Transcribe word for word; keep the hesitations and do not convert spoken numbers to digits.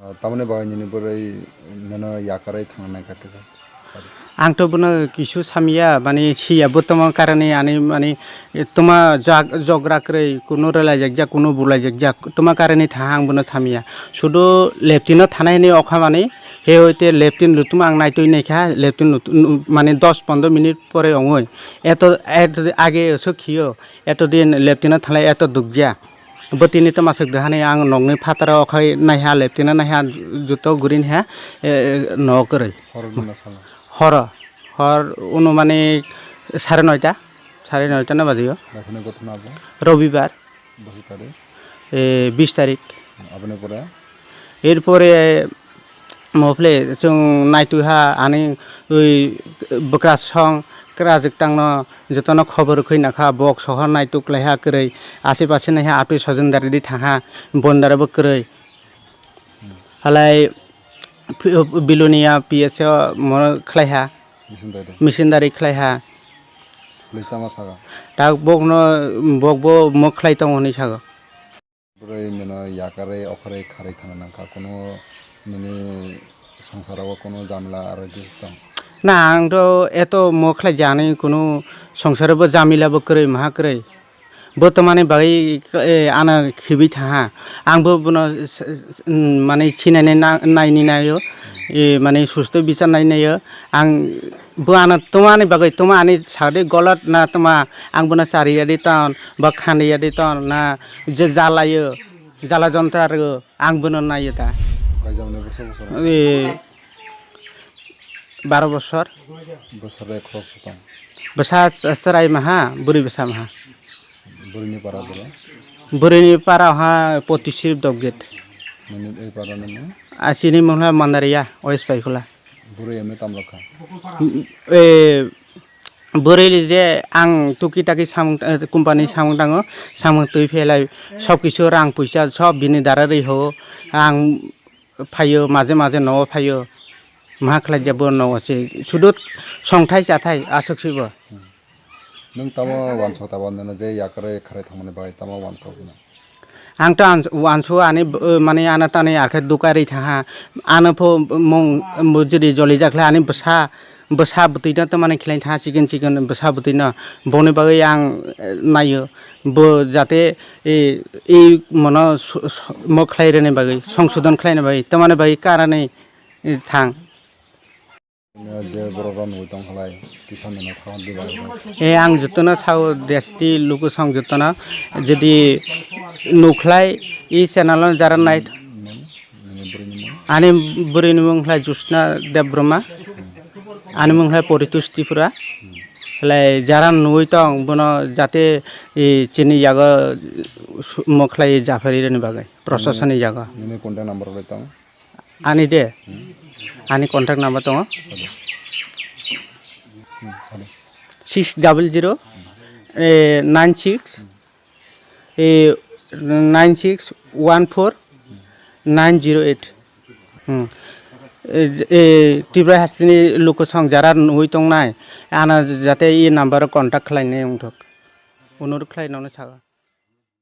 Ah, tamoni bagwi nini bwrwi nono yakarwi thangna naikha kisa? Ang to bono kisu samya, mani siya bo tamo karani ani mani tuma jag-, jogra kwrwi, kunu rwlaijakjak, kunu bulaijakjak, tuma karani thaha ang bono samya. Sudu leptino thanai hinwi okha mani, he hoite leptin lutuma ang naitwi naikha, leptin lut-, nu-, mani dos pondro minute pore ongoi. Eto, eto age osok khiyo, eto din leptino thalai eto dukjya. Bo tini tama swk dahani ang nokni phataro okhai naiha, leptino naiha, juto gurin ha, e, nok kwrwi. Horo nuna sala? Horo, hor unu mani sare noita, sare noita na bajiyo. Bakheno gotna abo? Robibar. Bwswk tarik? E, bis tarik. Aboni pore? Erpore Mophle chwng naitwiha ani ui bwkrasong kwrajwk tangno jotono khobor rwkhwi nakha, bok sohor naituk laiha kwrwi, asipase naiha atwi sojondari di thangha, bondarabo kwrwi. Halai Bilonia P S O mo khlaiha, Misindari. Misindari khlaiha. Police tamo saka? Tak bokno, bokbo mo khlai tongo hinwi sago. Bwrwi nino yakarwi okhorwi kharwi thangna nangkha, kunu nini songsaro kunu jamila aro tong? Na, ang to eto mo khlai jani kunu songsaro bo jamila bo kwrwi maha kwrwi. Bo to mani bagwi, eh, ano khibi thaha. Ang bo bono s-, s-, mani sinani na-, naini naio, eh, mani susto bichar nai naio. Ang bo ano tongmani bagwi tongma ani sadi golot na tongma, ang bono chariya di ton, ba khandiya di ton, na je jalayo, jala jontra rw, ang bono naiyo ta. Kaijak ni bwsa bwsa? E, baro bosor. Bwsa bai khorok swtang? Bwsa ch-, chwrai maha, bwrwi bwsa maha. Bwrwini para bwrwi? Bwrwini para ha Potisrip Dopgate. Nini ei para nini? A chini mungha Mandariya, West Paikhola. Bwrwi emni tamrok kha? E, bwrwi je ang tuki taki samung, eh, company samung tango, samung twi phelai, sob kisu rang puisa sob bini dara rwi ho, ang phaio, maje maje nogo phaio, maha khlai je bo nogo se, sudu songthai chathai aswk se bo. Nwng tamo wansok tabok nini je yakarwi kharwi thangmani bagwi tamo wansok hino? Ang to ans-, wansu ani b-, mane ano tani akhe duka ri thaha. Ano pho mung, mung jodi joli jakhle ani bwsa, bwsa bwtwi no to mane khlai thaha, chikon chikon bwsa bwtwi no. Boni bagwi ang, eh, naio. Bo jate, eh, ei mono su-, su-, mo khlai rwni bagwi, songsodon khlaina bagwi, tamani bagwi karani, eh, thang. Je borok rok nugwi tong khlai, kisa nino sao diba. E, ang jotono sao desti luku song jotono, jodi nukhlai i channel o jara nai. Nini bwrwini mung? Ani bwrwini mung khlai Jyotsna Debbarma, ani mung khlai Poritosh Tripura. Khlai jara nugwi tong bono jate i chini yago su-, mo khlai japharwi rwni bagwi, procession ni yago. Nini contact number bai tong? Ani de? Hmm. Ani contact number tongo. Sadi. Hmm, sadi. Six double zero, eh, nine six, eh, nine six one four nine zero eight. Hmm. Eh, eh, Tripura hasteni luku song jara nugwi tongnai, ano jate i number o contact khlainai wngthok. Onurok khlai nono sago.